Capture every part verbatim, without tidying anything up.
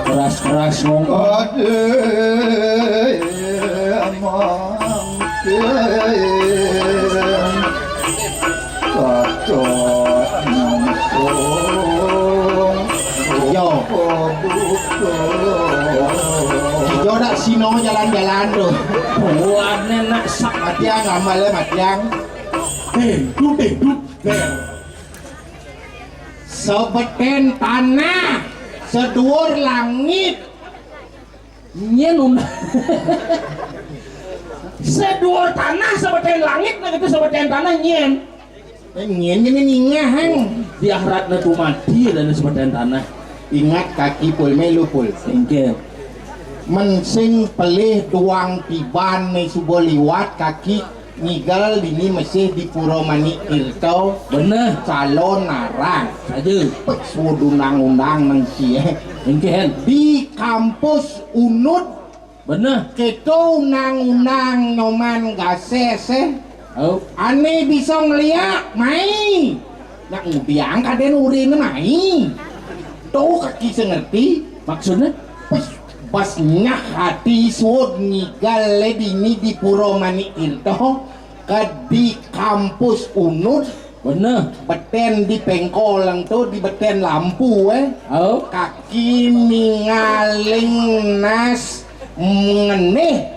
Keras-keras ngomong. Yo. Yo nak sino jalan-jalan tu. Buatnya nak sak matiang, amalnya matiang. Dendut, dendut, ber. Sebeten tanah, seduur langit. Nyén un-, seduur tanah, sebeten langit, nah itu sebeten tanah nyén. Eh, nyén, nyén ningah, hang. Di akhiratna tuh mati dan sebeten tanah. Ingat kaki pul melu pul. Inggih. Mén sing pelih duang tiban né suba liwat kaki ngigel dini masih di Pura Manik Tirta. Beneh. Calon narang. Saja. Pek suud undang-undang nang cie. Inggih. Di kampus Unud. Beneh. Kéto undang-undang Nyoman Gases, eh. Oh. Ané bisa ngeliak, mai. Nak ngudiang kadén uriné mai. Tuh kaki sing ngerti. Maksudnya? Pas, pas nyah ati suud ngigel dini di Pura Manik Tirta, ka di kampus Unud, beneh. Betén di péngkol ento di betén lampu, eh. Oh. Kaki ningaling nas ngenéh.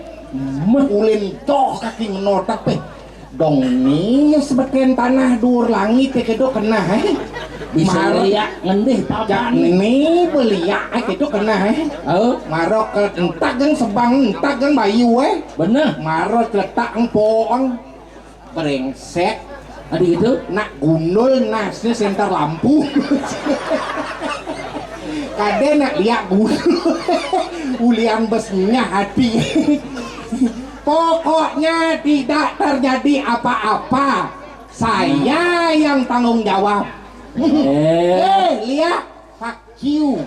Meh. Ulin toh kaki ngenotak, péh. Dong né sebeten tanah duur langit ya kéto keneh, eh. Bisa mara liak ngendih papan. Né beliak, eh, kéto keneh, eh. Oh. Mara ke entak geng sebang, entak geng bayu, eh. Beneh. Mara keletak empok, eng. Brengsek. Adi gitu? Nak gundul nasnya senter lampu. Kadén nak liak gundul. Ulian besnya hati. Pokoknya tidak terjadi apa-apa. Saya yang tanggung jawab. Eh. Eh, liak. Fuck you.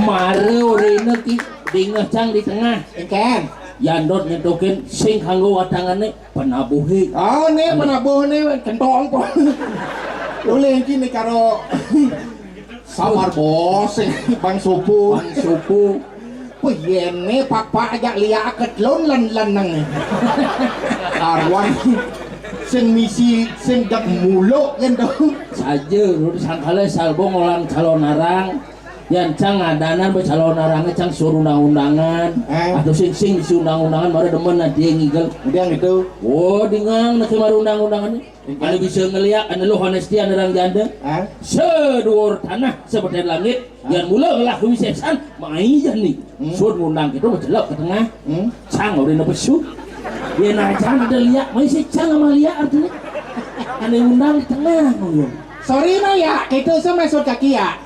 Mara uriné ki dingeh cang di tengah. Engkén. Yandot nyentukin sing kanggo watangané penabuhé. Oh, né penabuh né kentong po. Ulih ki né karo sabar bos, Bang Supu. Bang Supu. Wih, yén né pak-pak ajak liak aket lon len-len nang. Karuan sing misi sing dek muluk kan to. Saja, udah sangkala salbong orang calon arang. Yan cang adanan ba calon arangnya cang suruh undang-undangan. Eh? Atau sing sing si undang-undangan mara demen nanti ngigel. Udah gitu. Oh, dingang nak mara undang-undangan. Anu bisa ngeliak, anu lu honesty, anu orang janda. Hah? Seduur tanah, sebeten langit, hah? Yan mula ngelah kuwi sesan, mai jan nih. Hmm. Sun ngundang kita mencelok ke tengah. Hmm. Cang udah nepesu. Dia najan ada liak, mai si cang sama liak artinya. Anu ngundang di tengah ngomong. Sorry mah ya, kita usah masuk kaki ya.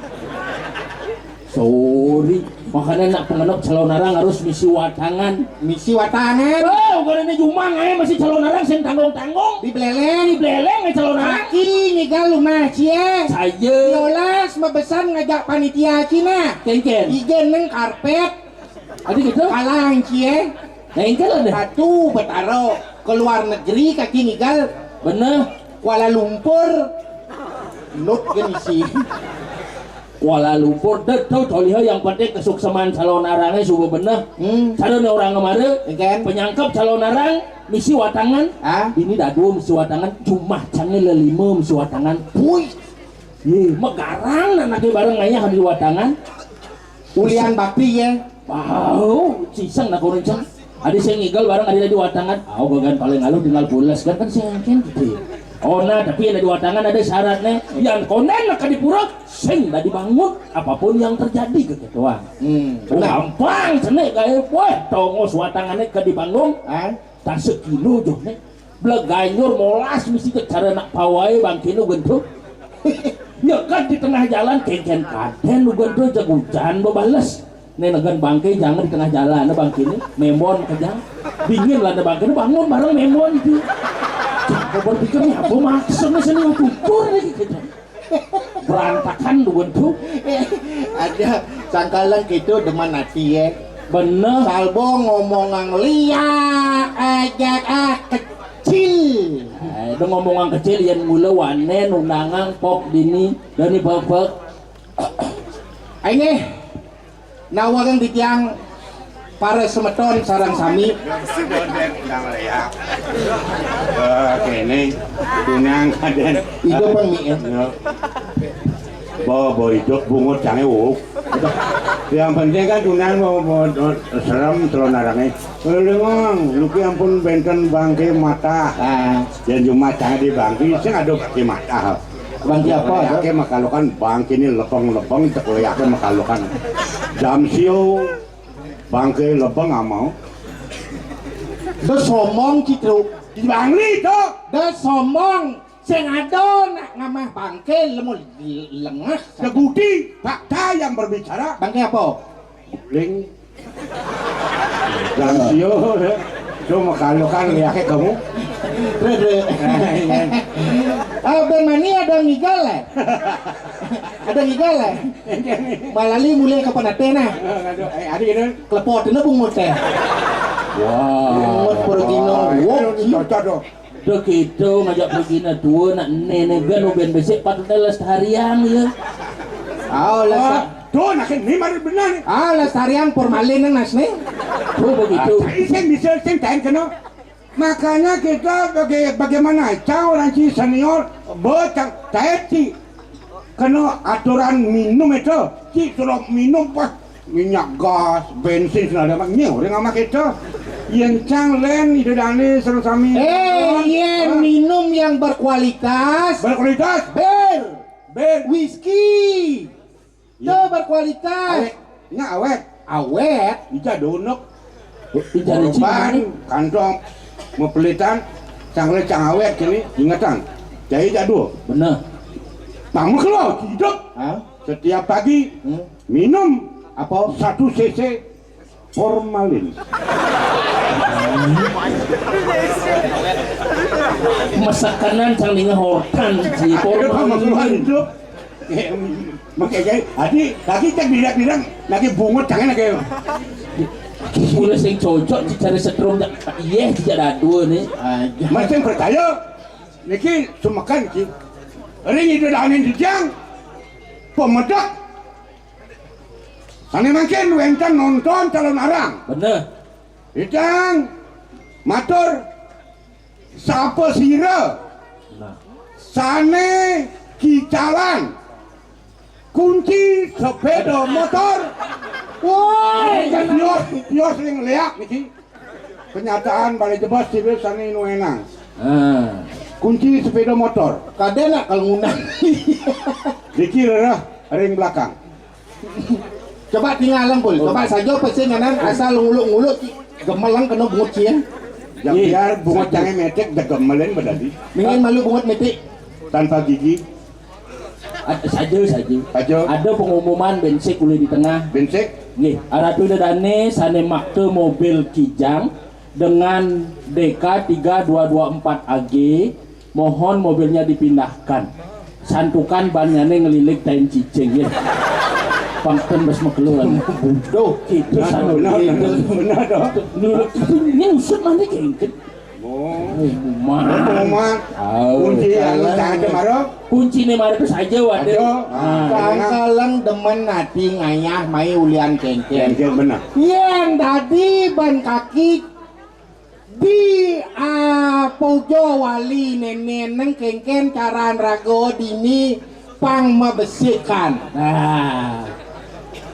Sorry. Makanya nak pengenep calon arang harus misi watangan. Misi watangan. Oh, bukan ini jumang, eh, masih calon arang sing tanggung-tanggung. Di beleleng. Di beleleng, eh, calon arang. Kaki ngigal rumah cie. Saja. Yolas mebesan ngajak panitia Cina. Kengken. Ijen neng karpet. Adi gitu? Kalang cie. Nah, engkel ada. Satu betaro ke luar negeri kaki ngigal. Bener. Kuala Lumpur. Nut gen isi. Kuala Lumpur, deh, tuh, coliho, yang penting kesuksesan calon arangnya suba beneh. Hmm. Sareng orang kemarin, Engken. Penyangkep calon arang, misi watangan. Ah? Ini dadu misi watangan, cuma cangnya lelima misi watangan. Puy. Ye, megarang, nah, nanti bareng ngayah di watangan. Ulian bakti, ya. Wow, ciseng nak kuring ceng. Adi saya ngigel bareng adi di watangan. Au gagan paling aluh tinggal pules kan, kan sing yakin gitu. Oh nah, tapi yang di watangan ada syaratnya. Yang konden nak di pura sing dah dibangun apapun yang terjadi ke ketua. Hmm, oh, benar. Gampang seni kayak wah tongos watangannya ke dibangun. Ah? Tak sekilo johnya. Bleganjur molas mesti cek cara nak pawai bangkinu gentu. Nyekat di tengah jalan kengken kaden nu gentu jeg hujan bebales. Nenegan bangke jangan di tengah jalan bangkinu memon kejang. Dingin lah bangkinu bangun bareng memon itu. Jangan berpikirnya apa maksudnya seni tutur nih gitu. Berantakan dugun tuh. Ada sangkalan gitu demen hati ya. Bener. Salbo ngomong ang liak aja ah kecil. Eh, itu ngomong ang kecil yang mula wanen undangan pok dini dani pok. Ayo. Nawarang di tiang para semeton sarang sami. Oke nih, tunang kaden. Hidup pang mi. Bo, bo hidup bungut cange wuk. Yang penting kan tunang mau, mau serem telon arangnya. Lelengong, luki ampun benten bangke mata. Ah. Dan cuma cange di bangke, sing ada bangke mata. Bangke apa? Bangke makalukan bangke ini lepeng-lepeng cek leyake makalukan. Jam sio bangke lepeng amau. Dia sombong citru. Di Bangli to. Dia sombong. Sing ada nak ngamah bangke lemu lengah. Dia budi fakta yang berbicara. Bangke apa? Guling. Jam sio. Cuma kalau kan lihat kamu. Dre, dre. Ah, ben mani ada ngigal eh? Ada ngigal eh? Malali mulai kapan ate nah? Aduh, eh, ada gitu. Klepot ini bungut eh. Wah. Bungut pergi nong. Wah, wok, itu cocok dong. Udah gitu ngajak pergi na tua nak nenek gan uben besek patut lestariang ya. Oh, lesta- Tuh, nak ini mari benar nih. Ah, lestariang formalin nas nih. Oh, begitu. Ah, saya bisa sing tain kena. Makanya kita baga-, bagaimana? Cang orang ci senior, bocang, taeti. Kena aturan minum itu, ci suruh minum pas minyak gas, bensin segala macam. Nyeh, orang amak itu. Yang cang len itu dani seru sami. Eh, iya, minum yang berkualitas. Berkualitas. Bir. Bir. Whisky. Tuh berkualitas. Awet. Nya awet. Awet. Ija donok. Ija korban, kantong, mepelitan, cang le cang awet kini, ingetan. Jadi jadul. Bener. Bangun keluar, hidup. Hah? Setiap pagi, hmm? Minum apa? Satu C C formalin. Masakanan cang ninga hortan, si formalin. Hidup. Eh, makanya, adi, lagi cek bilang-bilang, lagi bungut tangan lagi. Mulai sing cocok, cari setrum, iya, tidak ada dua nih. Masih percaya, niki sumekan ki. Ring itu danin di jang, pemedak. Sana mungkin wenten nonton calon arang. Bener. Itang matur sapa sira? Nah. Sane kicalan kunci sepeda motor. Woi, pios, pios ring leak niki. Kenyataan balik jebas sira sane nuenang. Ah. Kunci sepeda motor. Kadena kalau ngundang. Niki rereh ring belakang. Coba tinggal lempul. Coba saja pesen nyanan asal nguluk-nguluk gemelang kena bungut cien. Ya, biar bungut cange metek dah gemelin bedadi. Mingin malu bungut metik. Tanpa gigi. Saja saja. Saja. Ada pengumuman bensik ulih di tengah. Bensik. Nggih, aratu dane sane makta mobil Kijang dengan D K tiga dua dua empat A G. Mohon mobilnya dipindahkan. Santukan bannyane ngelilik tain cicing ya. Pangten bes mekeluan. Duh, itu santukan. Benar, benar, benar, dong. Nurut itu ini usut mana kengket. Oh. Pengumuman. Pengumuman. Oh, kunci anu, kalau tangke maro. Kuncine maro tu saja, waduh. Aduh. Ah. Sangkalang demen ati ngayah mai ulian kengken. Kengken bener. Yen dadi ban kaki di, ah, puja wali nenen neng kengken caran raga dini pang mabesikan. Nah.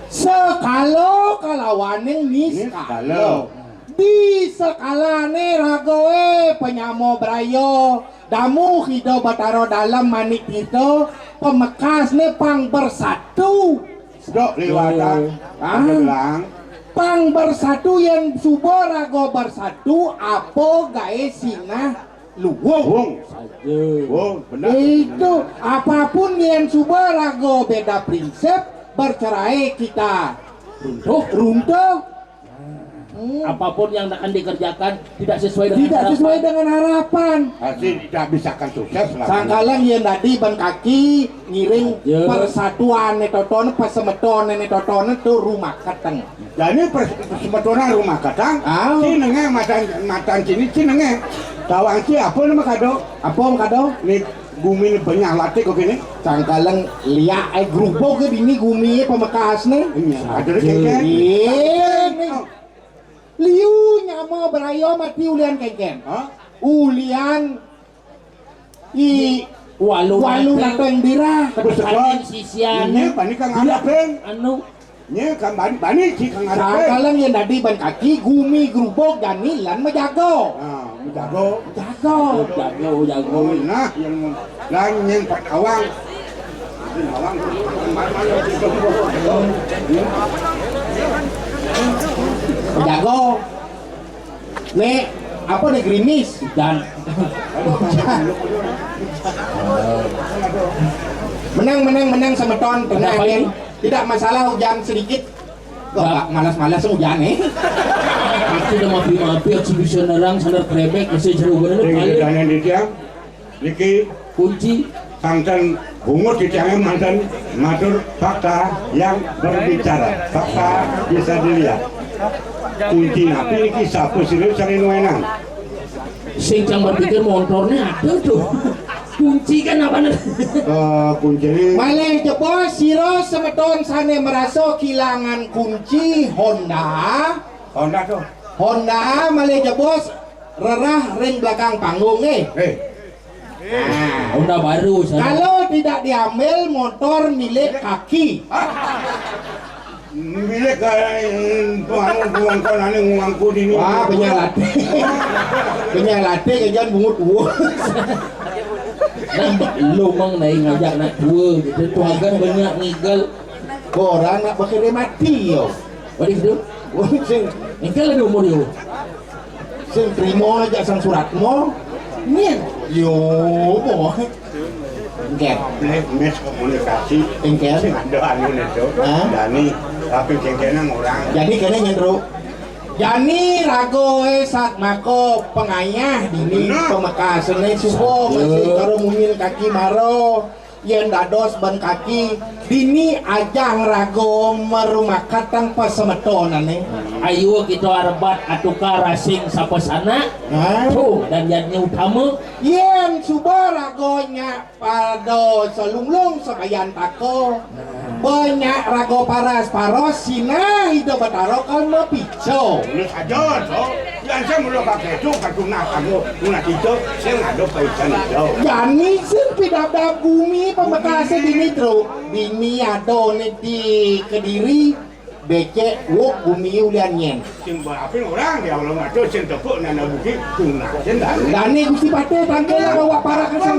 Sekala kalawaning niskala. Niskala. Di sekalane ragae panyama braya, damuh Ida Batara Dalem Manik Tirta, pamekasne pang bersatu. Dok liwatan. Ah. Pang bersatu, yen suba raga bersatu, apa gae sinah luwung. Wung. Saja. Wung, benar. Itu, apapun yen suba raga beda prinsip, bercerai kita. Runtuh. Runtuh. Hmm. Apapun yang akan dikerjakan tidak sesuai dengan harapan. Tidak sesuai dengan harapan. Pasti tidak bisa akan sukses lah. Sangkalang yen dadi ban kaki ngiring. Ya. Persatuan ne toton, pasemeton ne toton tu rumah keteng. Jani pers-, pasemetonan rumah keteng. Ah. Ci nengeh matan, matan cini ci nengeh. Tawang ci apa nama kado? Apa kado? Ni gumi ni banyak latih kok kini. Sangkalang liak ai grubog ke dini gumi pamekasne. Iya, ada kengken. Iya, ni. Liu nyama beraya mati ulian kengken. Hah? Ulian i walu, walu nateng dira. Besekan. Sisian. Ini bani kang anak, Beng. Anu. Nye kan bani, bani ci kang anak, Beng. Sangkalang yen dadi ban kaki gumi grubog jani lan majaga. Ah, majaga. Jaga. Jaga, jaga. Oh, nah, yang lan nyen patawang. Patawang. Jago. Nek apa nih gerimis? Hujan. Menang, menang, menang semeton. Ada apa ini? Tidak masalah hujan sedikit. Kok malas-malas hujan nih? Aku udah mapi-mapi, aku bisa nerang, sandar krebek, masih jeru bener. Niki kunci. Santen bungut titiange manten matur fakta yang berbicara. Fakta bisa dilihat. Kunci napi niki sapa sira sari nuenang? Sing cang berpikir montornya ada tuh. Kunci kan apa nih? Eh, kuncine. Malih jebos sira semeton sane merasa kehilangan kunci Honda. Honda tuh. Honda malih jebos rerah ring belakang panggung, eh. Eh. Nah, Honda baru sana. Kalau tidak diambil, motor milik kaki. Milik, eh, anu, buang konane nguangku dini. Wah, penyalah. Penyalah ke jangan bungut tua. Nah, lu mang naik ngajak anak tua gitu. Tuagan banyak ngigal. Orang nak bakal mati yo. Waduh, gitu. Wah, sing engkel ada umur yo. Sing trimo aja sang suratmu. Nyen. Yo, mo. Engkel. Miskomunikasi. Engkel. Sing ada anu neto. Hah? Dani, tapi kengkenang orang. Jadi kene nyentru. Jani ragoe satmaka pengayah dini. Bener. Pamekasne suba masih karo mungil kaki maro. Yen dados ban kaki, dini ajang raga marumakatang pasemetonane. Ayo kita arebat atukar asing sapasanak. Nah. Tuh, dan yang utama. Yen suba raga nya pada salunglung sabayantaka, banyak raga paras-paros sinah Ida Batara kal mapica. Ini saja, so. Yang saya mula pakai itu, perguna kamu, guna itu, saya ngadep ke ikan hijau. Jani sing pidabdab gumi pamekase dini, Tru. Dini ada ne di Kediri, becek wuk gumi ulian nyen. Sing berapin orang dia, kalau ngaco sing tepuk nana bukit, guna sing dani. Dani Gusti Patih tangkil bawa para kesing.